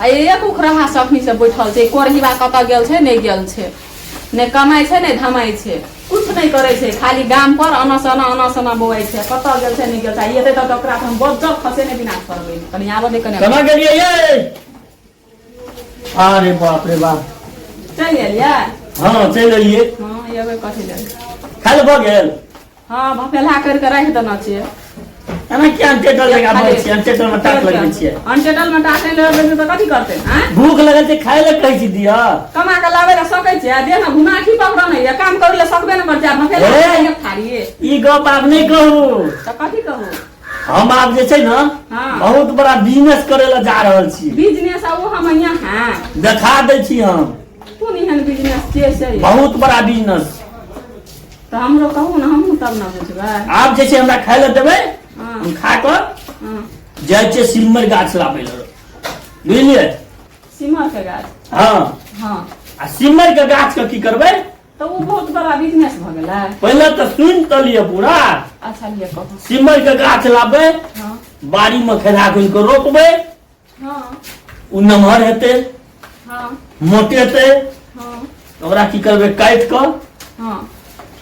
आ एक उखराहा सखनी से बैठल छै कोरहिबा कतऽ गेल छै नहि गेल छै नहि कमाइ छै नहि धमाइ छै कुछ नहि करै छै खाली गाम पर अना सना अना सना बौआइ छै कतऽ गेल छै नहि गेल छै आ एतै तब तऽ ओकरा हम बज्जर खसे नहि बिना छोड़बै कनि आबऽ दे कनि केना गेलियै यै अरे बाप रे बाप चलि एलियै हँ चलि एलियै हँ एबै कथी लेल खाय लए भऽ गेल हँ भफेला करि कऽ राखि देने छियै एना किया अनटेटल लगाबै छियै अनटेटल मे टाक लगबै छियै अनटेटल मे टाक नहि लगबै छियै तऽ कथी करतै आँय भूख लगल छै खाय लए कहै छी दिअ कमा कऽ लाबै लए सकै छियै देह ने घुमाठी पकड़ने यऽ काम करै लए सकबे ने करै छै आ भफेला हे। थारिये ई गप आब नहि कहू तऽ कथी कहू हम आब जे छै ने हाँ। बहुत बड़ा बिजनेस करे लए जा रहल छी बिजनेस आ ओ हम यहाँ देखा दै छी हम कोन एहन बिजनेस छियै से बहुत बड़ा बिजनेस तऽ हमरो कहू ने हमहूँ तब ने बुझबै आब जे छै हमरा खाय लए देबै हँ। हम खा कऽ हँ जाइ छियै सिमर गाछ लाबै लए बुझलियै सिमरके गाछ हँ हँ आ सिमर के गाछ के की करबै तऽ ओ बहुत बड़ा बिजनेस भऽ गेलै पहिले तऽ सुनि तऽ लिअ पूरा अच्छा लिअ कहू सिमर के गाछ लाबै हँ बाड़ी मे खेदा खुनि कऽ रोपबै हँ ओ नमहर हेतै हँ मोटेतै हँ ओकरा की करबै काटि कऽ हँ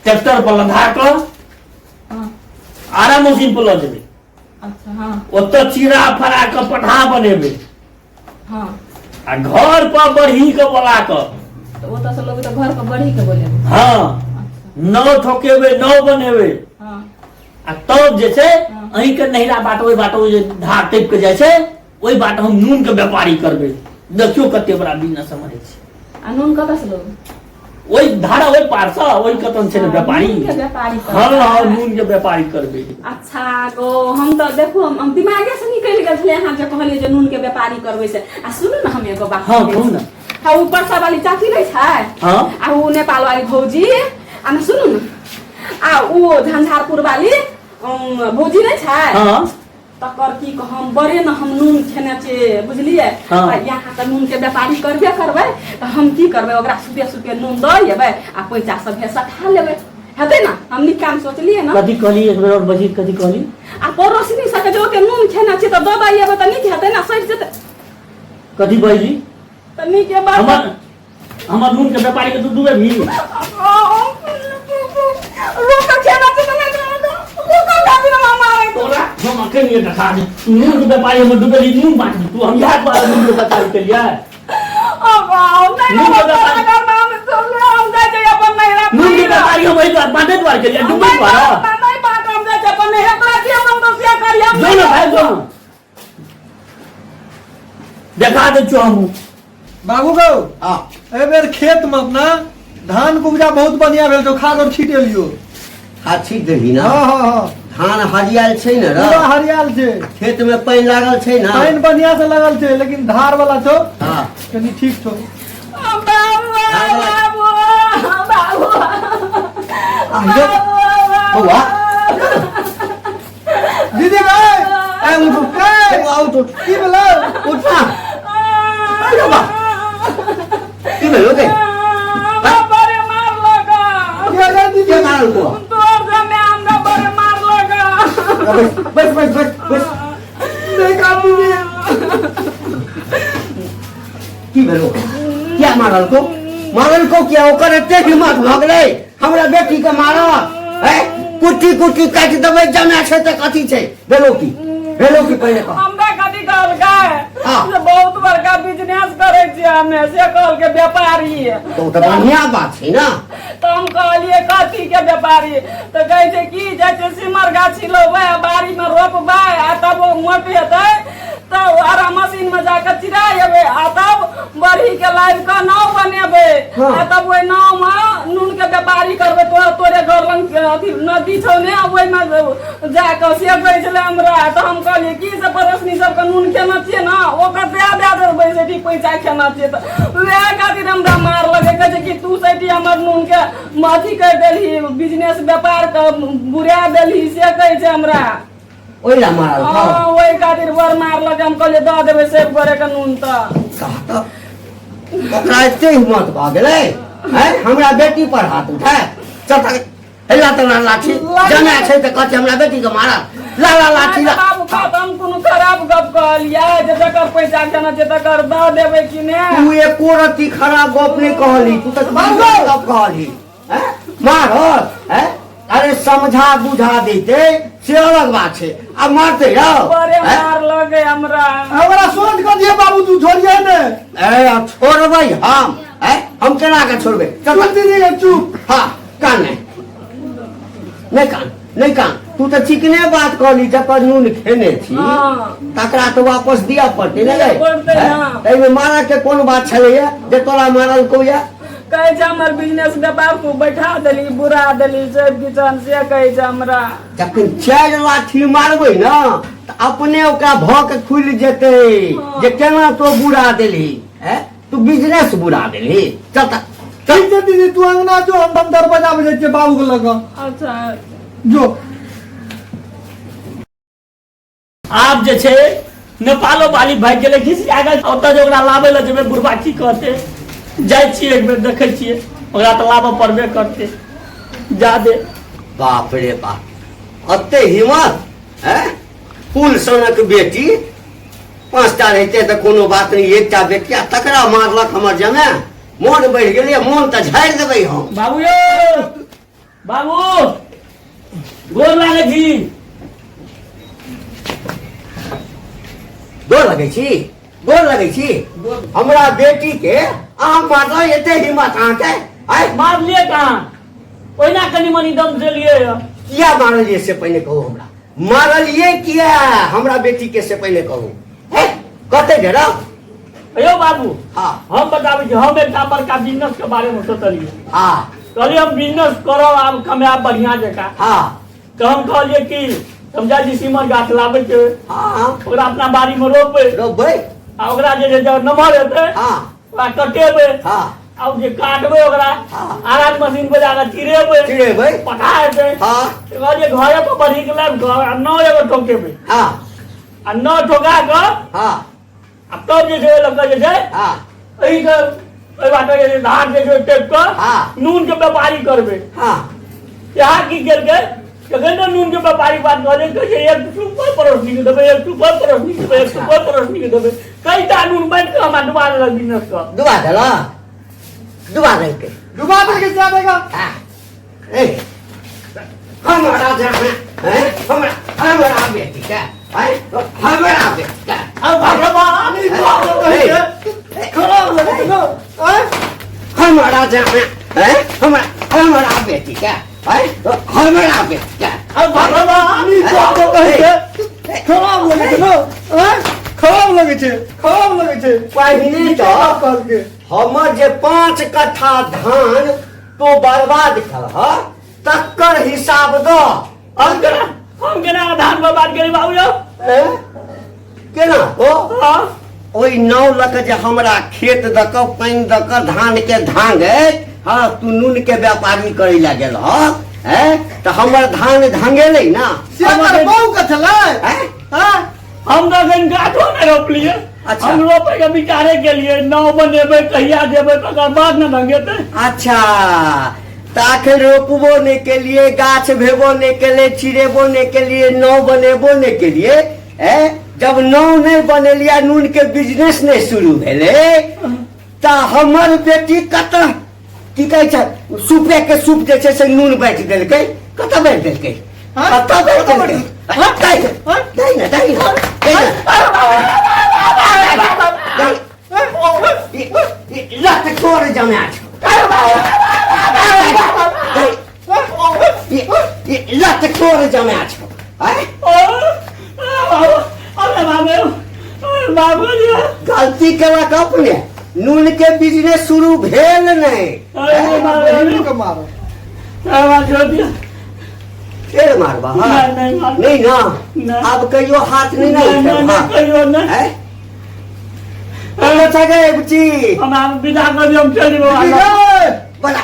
ट्रैक्टर पर लधा कऽ हँ आरा मशीन पर लऽ जेबै अच्छा हँ ओतऽ चीरा फड़ा कऽ पठा बनेबै हँ आ घर पर बढ़ी के बोला कऽ तऽ ओतऽ से लोग तऽ घर पर बढ़ी के बोलेबै हँ अच्छा नौ ठोकेबै नौ बनेबै हँ आ तब जे छै हँ। अहींके नहिरा बाट ओहि बाट ओहि जे धार टपि के जाइ छै ओहि बाट हम नून के व्यापारी करबै देखियौ कते बड़ा बिजनेस हमर अछि आ नून कतऽ से लोग ओहि धारा ओहि पार से ओहि कतन छै ने व्यापारी नून के व्यापारी हँ हँ नून के व्यापारी करबै अच्छा गो हम तऽ देखू हम दिमागे से निकलि गेल छलै अहाँ जे कहलियै जे नून के व्यापारी करबै से आ सुनू ने हम एगो बात हँ कहू ने हँ ऊ परसा वाली चाची नहि छै हँ आ ऊ नेपाल वाली भौजी आ ने सुनू ने आ ऊ झंझारपुर वाली भौजी नहि छै हँ तकर की कहम बड़े ने हम नून खेने छियै बुझलियै हँ। तऽ यहाँ तऽ नूनके व्यापारी करबे करबै तऽ हम की करबै ओकरा सुबह सुबह नून दऽ अयबै आ पैसा सब भेसा खा लेबै हेतै ने हम नीक काम सोचलियै ने कथी कहली एक बेर और बजी कथी कहली आ पड़ोसिनी सबके जे ओते नून खेने छियै तऽ दऽ दऽ अयबै तऽ नीक हेतै ने सठि जेतै कथी बजली तऽ नीके बात हमर हमर नून के व्यापारी के तू डूबे भी तोरा हम अखन ये देखा दे तू नून के व्यापारी हमर डूबे ली नून बांट तू हम याद बार नून के व्यापारी के लिए नून के व्यापारी हम वही द्वार बांटे द्वार के लिए डूबे द्वार जो ना भाई जो ना देखा दे छो हम बाबू गौ आ एहि बेर खेत मे अपना धान के उपजा बहुत बढ़िया भेल छौ खाद और छीट एलियो खाद छीट देबही ना हाँ हाँ हाँ धान हरियाल छै ने पूरा हरियाल छै खेत में पानि लागल छै ने पानि बढ़िया से लगल छै लेकिन धार वाला छौ हाँ कनि ठीक छौ बौआ दीदी भाई ए उठ ए बौआ उठ उठ की भेलै उठ ना अरे बा की भेलो गे की भेलै दीदी के मारल को बैस बैस बैस बैस बैस देखा दीदी की भेलो किया मारल को मारल को किया ओकर एते हिम्मत भऽ गेलै हमरा बेटी के मारल है कुट्टी कुट्टी काटि देबै जमा छै तऽ कथी छै भेलो की भेलो की पहिले कह हमरा कथी कहलकै हाँ। से बहुत बड़का बिजनेस करै छियै हमे से कहलकै व्यापारी तऽ ओ तऽ बढ़िआँ बात छै ने तऽ हम कहलियै कथी के व्यापारी तऽ कहै छै की जाइ छै सिमर गाछी लेबै आ बाड़ी मे रोपबै आ तब ओ मोट हेतै तब आरा मशीन में जाके चिरा एबै आ तब बरही के लाबि कऽ नाव बनेबै हाँ। आ तब ओहि नाव में नून के व्यापारी करबै तोरा तोरे घर लग अथी नदी छौ ने ओहिमे जाकऽ से कहै छलै हमरा तऽ हम कहलियै की से पड़ोसनी सबके नून खेना छियै ने ओकर दए दए देबै सेठी पैसा खेना छियै तऽ वएह खातिर हमरा मार लगै कहै छै कि तू सेठी हमर नून के अथी करि देलही बिजनेस व्यापार के बुरा देलही से कहै छै हमरा ओहि ला मारल हँ ओहि खातिर बड़ मारलक हम कहलियै दऽ देबै सेब गोरे के नून तऽ कह तऽ ओकरा एते हिम्मत भऽ गेलै हैं हमरा बेटी पर हाथ उठाय चल तक हेला तऽ लाठी जमा छै तऽ कहै छै हमरा बेटी के मारल ला ला लाठी ला। बाबू का हम कोनो खराब गप कहलियै जे जकर पैसा केना छै तकर दऽ देबै कि ने? तू एको रत्ती खराब गप नहि कहली, तू तऽ बाबू! गप कहली। हैं? मारल हैं? अरे समझा बुझा देते से अलग बात छै, आ मारते रहो। बड़े हैं? मार लगे हमरा। हमरा सोच कर दिए बाबू, तू छोड़िए ने। ए, आ छोड़बै हम? हैं? हम केना के छोड़बै? चल। चुप दीदी के चुप। हाँ, कान नहीं, नहीं कान, नहीं कान। तू तऽ चिकने बात कहली, जकर नून खेने छी हाँ। तकरा तऽ वापस दिअ पड़तै ने गै? पड़तै हैं? ना। एहिमे मारऽ के कोन बात छलैया जे तोरा मारल को या? कहै छै हमर बिजनेस व्यापार तू बैठा देली, बुरा देली सब किचन, से कहै छै हमरा। जखन 4 लाठी मारबै ने तऽ अपने ओकरा भऽ के खुलि जेतै जे केना तो बुरा देलही। हैं? तू बिजनेस बुरा देलही। चल तऽ, चल। ठीक छै दीदी, तू अंगना जो, हम दरवाजा पर जाइ छियै बाबू के लऽ कऽ। अच्छा। जो। आब जे छै नेपालो वाली भागि गेलै घिसिया गेल। ओतऽ जे ओकरा लाबै लए जेबै, बुढ़बा की कहतै? जाइ छियै एक बेर देखै छियै, ओकरा तऽ लाबऽ पड़बे करतै। जा दे। बाप रे बाप, अते हिम्मत हैं? फूल सनक बेटी, 5टा रहिते तऽ कोनो बात नहि, एकटा बेटी आ तकरा मारलक हमर जमाय। मोन बढ़ि गेलै, मोन तऽ झाड़ि देबै हम। बाबू यौ, बाबू गोर लागै छी। गोर लगै छी, गोर लगै छी। हमरा बेटी के अहाँ मारल, एते हिम्मत अहाँके? आय। मारलियै कहाँ, ओहिना कनि मनि दम देलियै यऽ। किया मारलियै से पहिने कहू हमरा, मारलियै किया हमरा बेटी के से पहिने कहू। हे, कते डेरा? यौ बाबू। हाँ। हम बताबै छी, हम एकटा बड़का बिजनेस के बारे में सोचलियै। हाँ। कहलियै हम बिजनेस करब, आब कमायब बढ़िया जकाँ। हाँ। तऽ हम कहलियै कि हम जाइ छी सिमर गाछ लाबै के, हाँ। ओकरा अपना बाड़ी में रोपबै। रोपबै। आ ओकरा जे छै जब नमहर हेतै, हाँ। ओकरा कटेबै। हाँ। आ ओ जे काटबै ओकरा, हाँ। आराज मशीन पर जाकऽ चिरेबै। चिरेबै। पका हेतै। हाँ। कहलियै घरे पर बढ़ी के लाबि कऽ आ 9 एगो ठोकेबै। हाँ। आ 9 ठोका कऽ, हाँ। आ तब जे छै ओहि लऽ कऽ जे छै, हाँ। एहि के एहि बाटे जे छै धान जे छै टेप कऽ, हाँ। नून के व्यापारी करबै। हाँ। यहाँ की केलकै, जखन ने नून के व्यापारी बात कहलियै, कहै छै एक सुपर पड़ोसनी के देबै, एक सुपर पड़ोसनी के देबै, एक सुपर पड़ोसनी के देबै। कईटा नून बाँटि कऽ हमरा डुबा देलक बिजनेस कऽ। डुबा देलक, डुबा देलकै। डुबा देलकै से देगा। हाँ। ए, हमरा जाना हैं? हमरा, हमरा बेटी के हैं? हमरा बेटी के। अब भगवान ई बात कहै छै, खराब लगै छै ना? आँय? हमरा जाना हैं? हमरा, हमरा बेटी के हैं? हमरा बेटी के। अब भगवान ई बात कहै छै, खराब लगै छै ना? आँय? खराब लगै छै, खराब लगै छै। पहिने तऽ कहलकै हमर जे 5 कट्ठा धान तो बर्बाद करह तकर हिसाब दऽ। हम केना धान बर्बाद करी बाबू यौ? ए? केना हो? हाँ। ओहि नाव लऽ कऽ जे हमरा खेत दऽ कऽ पानि दऽ कऽ धान के धांगैत, हाँ, तू नून के व्यापारी करै लए गेल हँ, हैं? तऽ हमर धान धांगेलै ना? से हमर बहू के छलै। हैं? हैं? हम तऽ एखन गाछो नहि रोपलियै। अच्छा। हम रोपै के विचारे केलियै, नाव बनेबै कहिया जेबै तकर बाद ने ढंगेतै। अच्छा, तऽ अखन रोपबो नहि केलियै, गाछ भेबो नहि केलै, चिरेबो नहि केलियै, नाव बनेबो नहि केलियै। ए, जब नाव नहि बनेलियै, नून के बिजनेस नहि शुरू भेलै, तऽ हमर बेटी कतऽ की कहै छै सूपे के सूप जे छै से नून बाँटि देलकै। कतऽ बाँटि देलकै? हाँ? कतऽ बाँटि कतऽ देलकै? बाँटि दही ने, दही ने, दही ने, दही ने। ई लत तोड़ जमा छौ। ई लत तोड़ जमा छौ। आँय? अरे बाबू, बाबू जी। गलती केलक अपने, नून के बिजनेस शुरू भेल नहि। अरे बाबू। के मारो। फेर मारबा? हाँ? नहीं, नहीं, मारब। नहीं ना? नहीं। आब कहियो हाथ नहीं ना नहीं, उठेब, नहीं, हाँ? कहियो नहीं। हैं? कतऽ छै गे बुच्ची? हमरा विदा कर दियौ, हम चलि जेबै। बड़ा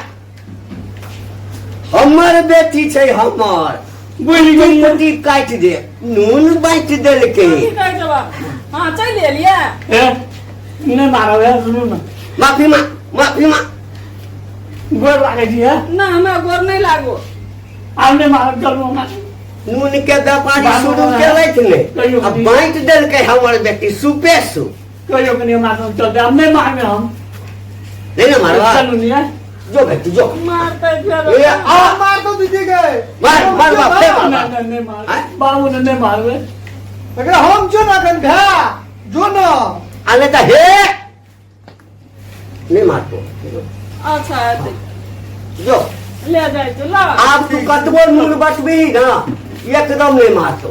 हमर बेटी छै हमर। बुझि गेलियै। कुटी काटि दे, नून बाँटि देलकै। की कहै छौ बाप? हाँ, चलि एलियै। ए, नहि मारब हे, सुनू ने। माफी मांग, माफी मांग। गोर लागै छी हे। ना, हमरा गोर नहि लागो। आब नहि मारब, चलू हमरा। नून के व्यापारी शुरू केलथि ने कहियो आ कनि। बाँटि देलकै हमर बेटी सुपे सुप। कहियो कनि हमरा संग चलतै, आब नहि मारबै हम। नहीं ने मारबा? चलू ने। जो बेटी जो। मारतै फेर। ए, आ मार दो दीदी के। मार मार बाप हे मार। नहि नहि नहि मारबै। आँय? बाबू ने नहि मारबै। एकरा हम जो ना एखन घा जो ना। आ नहीं तऽ हे नहीं मारतो। अच्छा हेतै। जो ले जाइ छी ल। आब तू कतबो नून बचबी ना एकदम नहीं मारतो।